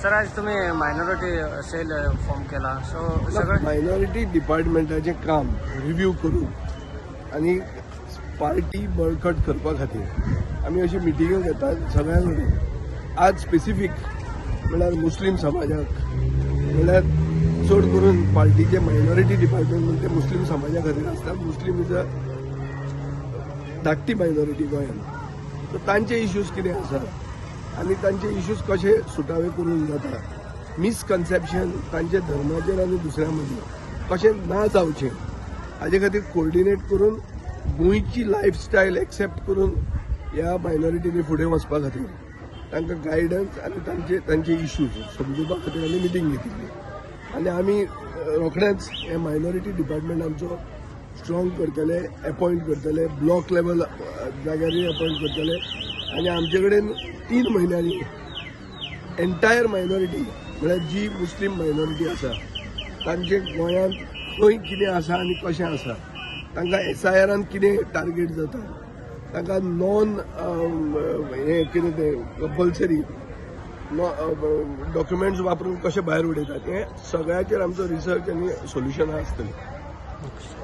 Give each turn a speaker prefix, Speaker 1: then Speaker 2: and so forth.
Speaker 1: Sir, आज तुम्ही minority sale form केला, सो सगळं
Speaker 2: मायनॉरिटी डिपार्टमेंटाचें काम रिव्यू करून आनी पार्टी बळकट करपा खातीर आमी अशी मिटिंग्यो घेतात सगळ्यां कडेन. आज स्पेसिफीक म्हणल्यार मुस्लीम समाजाक, म्हणल्यार चड करून पार्टीचे मायनॉरिटी डिपार्टमेंट म्हणजे मुस्लीम समाजा खातीर आसता. मुस्लीम is a धाकटी मायनॉरिटी गोंयांत, सो तांचे इश्यूज कितें आसा आनी तांचे इश्यूज कशे सुटावे करूंक जाता, मिसकन्सेप्शन तांच्या धर्माचेर आनी दुसऱ्या मदीं कशें ना जावचें, हाजे खातीर कोर्डिनेट करून गोंयची लायफस्टायल एक्सेप्ट करून ह्या मायनॉरिटीनी फुडें वचपा खातीर तांकां गायडन्स आनी तांचे तांचे इश्यूज समजुपा खातीर आमी मिटींग घेतिल्ली. आनी आमी रोखडेंच हे मायनॉरिटी डिपार्टमेंट आमचो स्ट्रॉंग करतले, एपॉयंट करतले, ब्लॉक लेवल जाग्यारूय अपॉयंट करतले आनी आमचे कडेन 3 म्हयन्यांनी एंटायर मायनॉरिटी, म्हळ्यार जी मुस्लीम मायनॉरिटी आसा, तांचे गोंयांत खंय कितें आसा आनी कशें आसा, तांकां एसआयआरान कितें टार्गेट जाता, तांकां नॉन हें कितें तें कंपल्सरी डॉक्युमेंट्स वापरून कशें भायर उडयतात, हें सगळ्याचेर आमचो रिसर्च आनी सोल्युशनां आसतलीं.
Speaker 1: ओके.